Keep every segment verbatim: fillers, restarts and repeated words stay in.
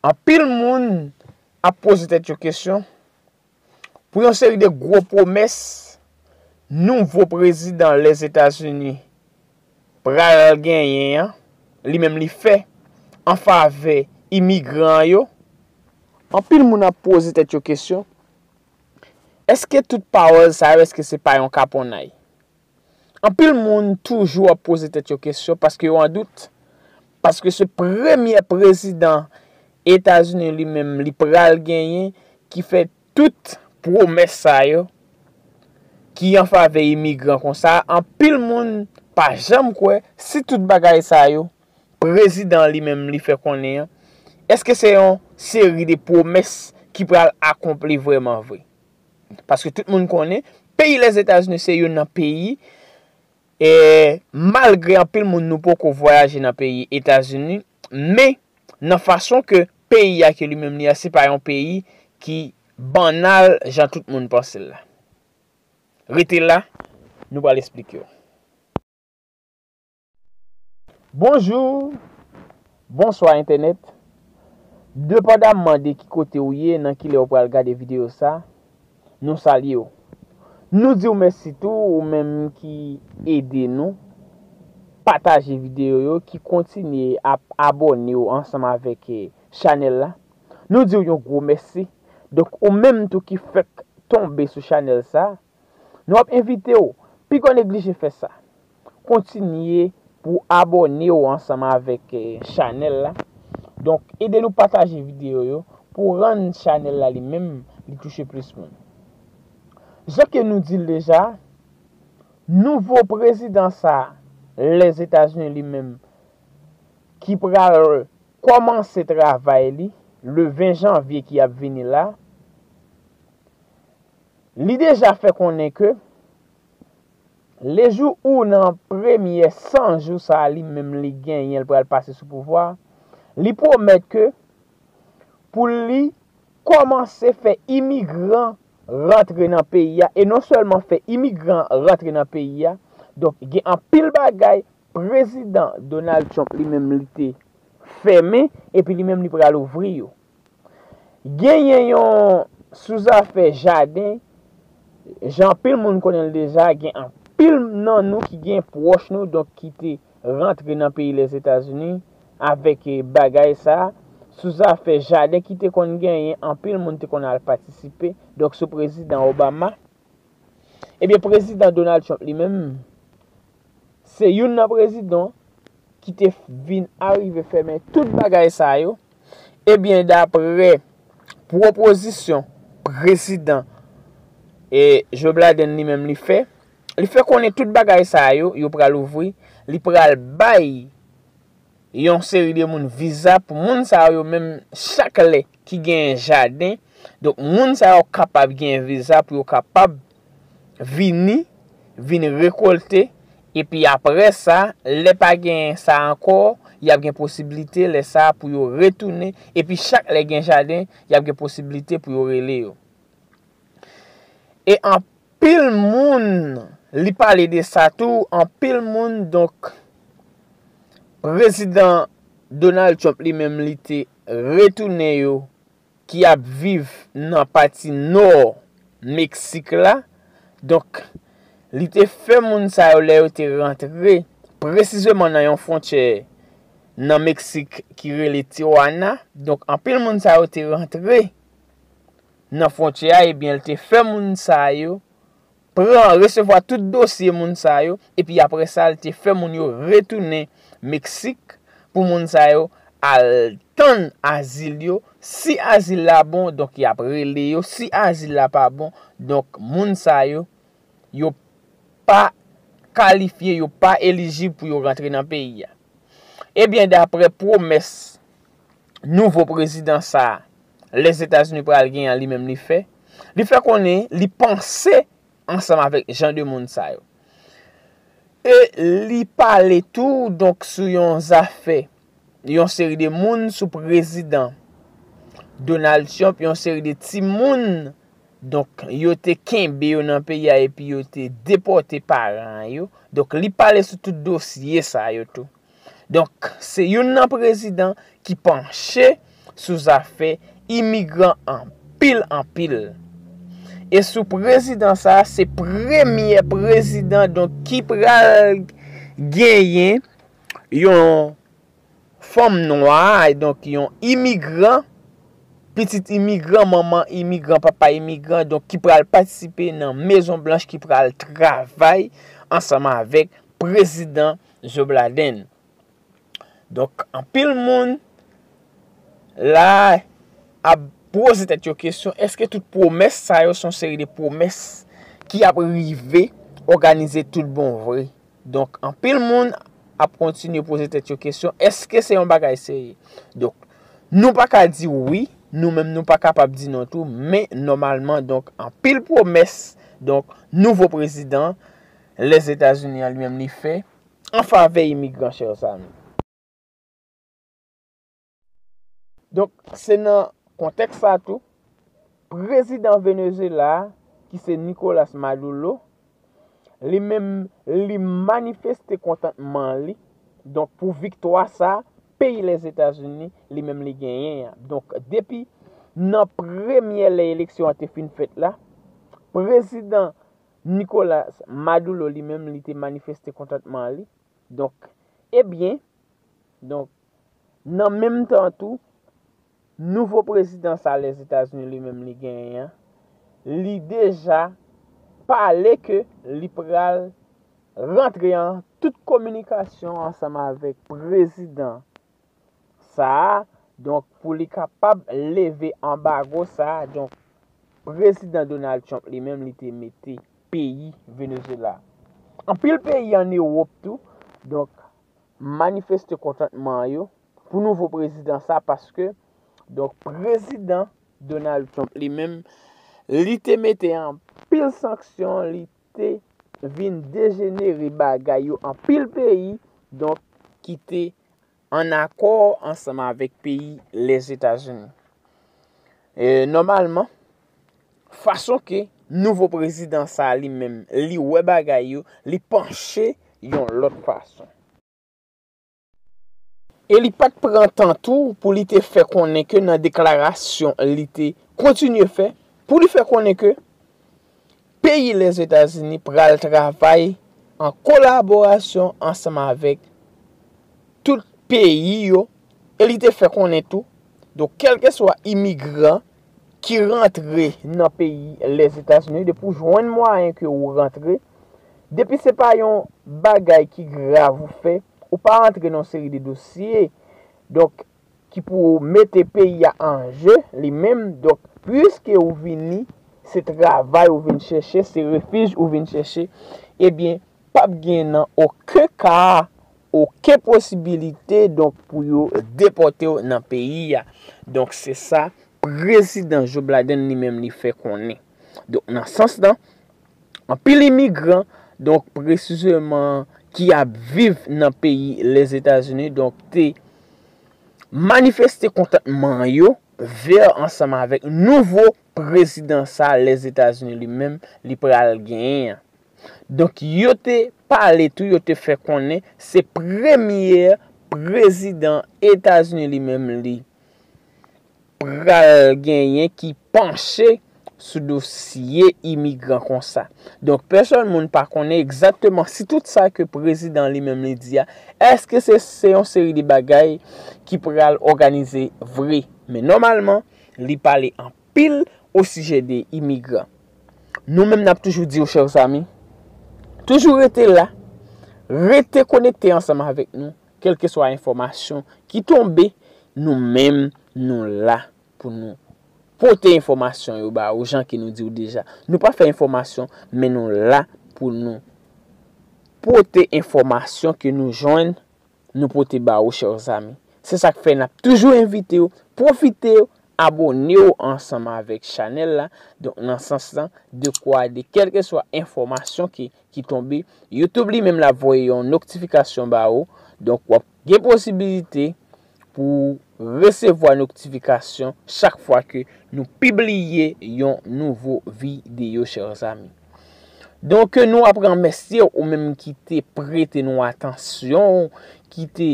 Anpil moun ap poze tèt yo kesyon pou yon seri de gwo pwomès nouvo prezidan Lèzetazini pral genyen an, li menm li fè an favè imigran yo. Anpil moun ap poze tèt yo kesyon, èske tout pawòl sa yo, èske se pa yon kaponnay? Anpil moun toujou ap poze tèt yo kesyon paske yo an dout. Paske se premye prezidan Etazini li menm li pral genyen ki fè tout pwomès sa yo ki an favè imigran konsa. Anpil moun pa janm kwè si tout bagay sa yo prezidan li menm li fè konnen an, èske se yon seri de pwomès ki pral akonpli vrèman vre? Paske tout moun konnen peyi Lèzetazini se youn nan peyi, e malgre anpil moun nou poko vwayaje nan peyi Etazini, men nan fason ke peyi a ke li menm li a, se pa yon peyi ki bannal jan tout moun panse l la. Rete la, nou pral esplike w. Bonjou, bonswa entènèt. Depandamman de ki kote ou ye, nan ki lè ou pral gade videyo sa, nou salye w. Nou di w mèsi tou, ou menm ki ede nou pataje videyo yo, ki kontinye ap abòne w ansanm avèk, eh, chanèl la. Nou di w yon gwo mèsi. Donk, ou menm tou ki fèk tonbe sou chanèl sa, nou ap envite w, piga w neglije fè sa. Kontinye pou abòne w ansanm avèk, eh, chanèl la. Donk, ede nou pataje videyo yo pou rann chanèl la li menm li touche plis moun. Jan ke nou di l deja, nouvo prezidan sa, Lèzetazini li menm, ki pral kòmanse travay li le ven janvye ki ap vini la, li deja fè konnen ke lejou ou nan premye san jou sa a li menm li genyen, l pral pase sou pouvwa, li pwomèt ke pou li kòmanse fè imigran rantre nan peyi a, e non sèlman fè imigran rantre nan peyi a, donk gen anpil bagay prezidan Donald Trump li menm li te fèmen, epi li menm li pral ouvri yo. Genyen yon sou zafè jaden, jan anpil moun konnen l deja, gen anpil nan nou ki gen pwòch nou, donk ki te rantre nan peyi Lèzetazini avèk, eh, bagay sa a. Sou zafè jaden ki te konn genyen, anpil moun te konn al patisipe. Donk sou prezidan Obama, ebyen, prezidan Donald Trump li menm, se youn nan prezidan ki te vin arive fèmen tout bagay sa yo. Ebyen, dapre pwopozisyon prezidan, e, Joe Biden li menm li fè, li fè konnen tout bagay sa yo, yo pral ouvri, li pral bay yon seri de moun viza pou moun sa yo menm chak lè ki genyen jaden. Donk, moun sa yo kapab genyen viza pou yo kapab vini, vin rekolte, epi apre sa, lè pa genyen sa ankò, y ap gen posiblite lè sa pou yo retounen, epi chak lè gen jaden, y ap gen posiblite pou yo rele yo. E anpil moun, li pale de sa tou, anpil moun, donk, prezidan Donald Trump li menm, li te retounen yo ki ap viv nan pati nò Meksik la. Donk, li te fè moun sa yo lè yo te rantre, presizeman nan yon fwontyè nan Meksik ki rele Tijuana. Donk, anpil moun sa yo te rantre nan fwontyè a, ebyen, li te fè moun sa yo pran, resevwa tout dosye moun sa yo, epi apre sa, li te fè moun yo retounen Meksik pou moun sa yo al tann azil yo. Si azil la bon, donk y ap rele yo. Si azil la pa bon, donk moun sa yo, yo pa kalifye, yo pa elijib pou yo rantre nan peyi a. Ebyen, dapre pwomès nouvo prezidan sa a, Lèzetazini pral gen an li menm li fè, li fè konnen li panse ansanm avèk jan de moun sa yo. E li pale tou, donk, sou yon zafè, yon seri de moun sou prezidan Donald Trump, yon seri de timoun, donk, yo te kenbe yo nan peyi a epi yo te depòte paran yo. Donk, li pale sou tout dosye sa yo tou. Donk, se youn nan prezidan ki panche sou zafè imigran anpil, anpil. E sou prezidan sa, se premye prezidan, donk, ki pral genyen yon fanm nwa, donk yon imigran, pitit imigran, manman imigran, papa imigran, donk ki pral patisipe nan Mezon Blanch, ki pral travay ansanm avèk prezidan Joe Biden. Donk, anpil moun la ap poze tèt yo kesyon, èske tout pwomès sa yo se yon seri de pwomès ki ap rive òganize tout bon vre? Donk, anpil moun ap kontinye poze tèt yo kesyon, èske se yon bagay serye? Donk, nou pa ka di wi, nou menm nou pa kapab di non tou, men nòmalman, donk, anpil pwomès, donk, nouvo prezidan Lèzetazini an li menm li fè an favè imigran, chè zanmi. Donk, se nan kontèks sa tou, prezidan Venezuela a, ki se Nicolas Maduro, li menm, li manifeste kontantman li, donk, pou viktwa sa, peyi Lèzetazini, li menm, li genyen an. Donk, depi nan premyè lè eleksyon an te fin fèt la, prezidan Nicolas Maduro, li menm, li te manifeste kontantman li. Donk, ebyen, donk, nan menm tan tou, nouvo prezidan sa Lèzetazini li menm li genyen an, li deja pale ke li pral rantre an tout kominikasyon ansanm avèk prezidan sa a, donk, pou li kapab leve anbago sa a, donk, prezidan Donald Trump li menm li te mete peyi Venezuela. Anpil peyi ann Ewòp tou, donk, manifeste kontantman yo pou nouvo prezidan sa, paske, donk, prezidan Donald Trump li menm, li te mete anpil sanksyon, li te vin dejenere bagay yo, anpil peyi, donk, ki te ann akò ansanm avèk peyi Lèzetazini. E, nòmalman, fason ke nouvo prezidan sa a li menm, li wè bagay yo, li panche yon lòt fason. E li pa t pran tan tou pou li te fè konnen ke nan deklarasyon li te kontinye fè, pou li fè konnen ke peyi Lèzetazini pral travay an kolaborasyon ansanm avèk tout peyi yo, e li te fè konnen tou, donk, kèlkeswa imigran ki rantre nan peyi Lèzetazini, depi w jwenn mwayen ke ou rantre, depi se pa yon bagay ki grav ou fè, ou pa rantre nan yon seri de dosye, donk, ki pou mete peyi a an je li menm. Donk, piske ou vini, se travay ou vin chèche, se refij ou vin chèche, ebyen, p ap gen nan okenn ka, okenn posibilite, donk, pou yo depòte w nan peyi a. Donk, se sa prezidan Joe Biden li menm li fè konnen. Donk, nan sans lan, anpil imigran, donk, presizeman, ki ap viv nan peyi Lèzetazini, donk, te manifeste kontantman yo vè ansanm avèk nouvo prezidan sa Lèzetazini li menm li pral genyen an. Donk, yo te pale tou, yo te fè konnen se premye prezidan Etazini li menm li pral genyen ki panche sou dosye imigran konsa. Donk, pèsòn moun pa konnen egzakteman si tout sa ke prezidan li menm li di a, èske se, se yon seri de bagay ki pral òganize vre. Men nòmalman, li pale anpil osijè de imigran. Nou menm n ap toujou di w, chè zanmi, toujou rete la, rete konekte ansanm avèk nou, kèlkeswa enfòmasyon ki tonbe, nou menm, nou la pou nou pote enfòmasyon yo ba ou, jan ke nou di w deja. Nou pa fè enfòmasyon, men nou la pou nou pote enfòmasyon ke nou jwenn, nou pote ba ou, chè zanmi. Se sa k fè n ap toujou envite w, pwofite w, abone w ansanm avèk chanèl la. Donk, nan sans lan, dekwa de kèlkeswa enfòmasyon ki, ki tonbe, YouTube li menm l ap voye yon notifikasyon ba ou. Donk, w ap gen posibilite pou resevwa notifikasyon chak fwa ke nou pibliye yon nouvo videyo, chè zanmi. Donk, nou ap remèsye ou menm ki te prete nou atansyon, ki te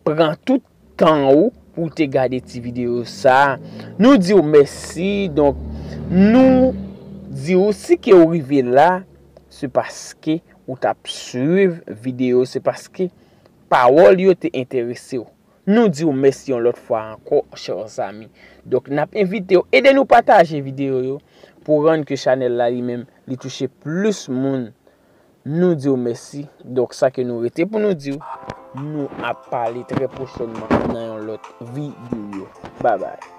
pran tout tan ou ou te gade ti videyo sa. Nou di w mèsi. Donk, nou di w si ke w rive la, se paske ou t ap swiv videyo, se paske pawòl yo te enterese w. Nou di w mèsi yon lòt fwa ankò, chè zanmi. Donk, n ap envite w, ede nou pataje videyo yo pou rann ke chanèl la li menm, li touche plis moun. Nou di w mèsi. Donk, sa ke nou rete pou nou di w, nou ap pale trè pwochènman nan yon lòt videyo. Babay.